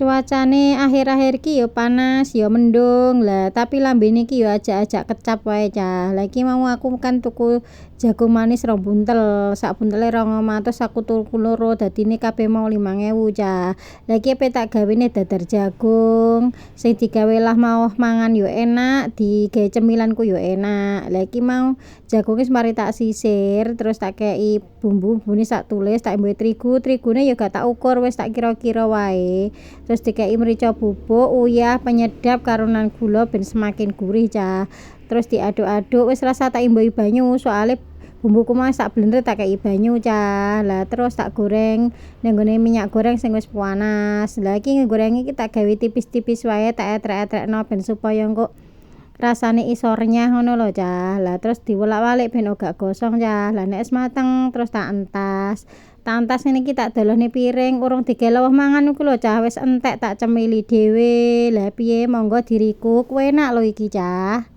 Cuacane akhir-akhir iki ya panas ya mendung lah, tapi lambene iki ya ajak-ajak kecap wae, cah. Lah, iki mau aku kan tuku jagung manis 2 buntel, sak buntele 200, aku tuku loro, dadine kabeh mau 5.000, cah. Lah, iki ape tak gawene dadar jagung sing digawe lah mau mangan yo enak, digawe cemilan ku yo enak. Lah, iki mau jagunge wis mari tak sisir, terus tak kei bumbu, bumbune sak tulis, tak imbuhi terigu, terigune ya gak tak ukur, wis tak kira-kira wae. Terus dikei merica bubuk, uyah, penyedap karo nan gula ben semakin gurih, cah. Terus diaduk-aduk, wis rasah tak imbuhi banyu, soale bumbuku mau tak blender tak kei banyu, cah. Lah, terus tak goreng ning gone minyak goreng sing wis panas. Lah, iki goreng iki tak gawe tipis-tipis wae, tak etrek-etrekno ben supaya engko rasane iso renyah ngono lho, cah. Lah, terus diwolak-walik ben gak gosong, cah. Lah, nek wis mateng terus tak entas. Tak entas ngene iki tak dolohne piring, urung digawe lawuh mangan iku lho, cah, wis entek tak cemili dhewe. Lah, piye? Monggo dirikuk, enak lho iki, cah.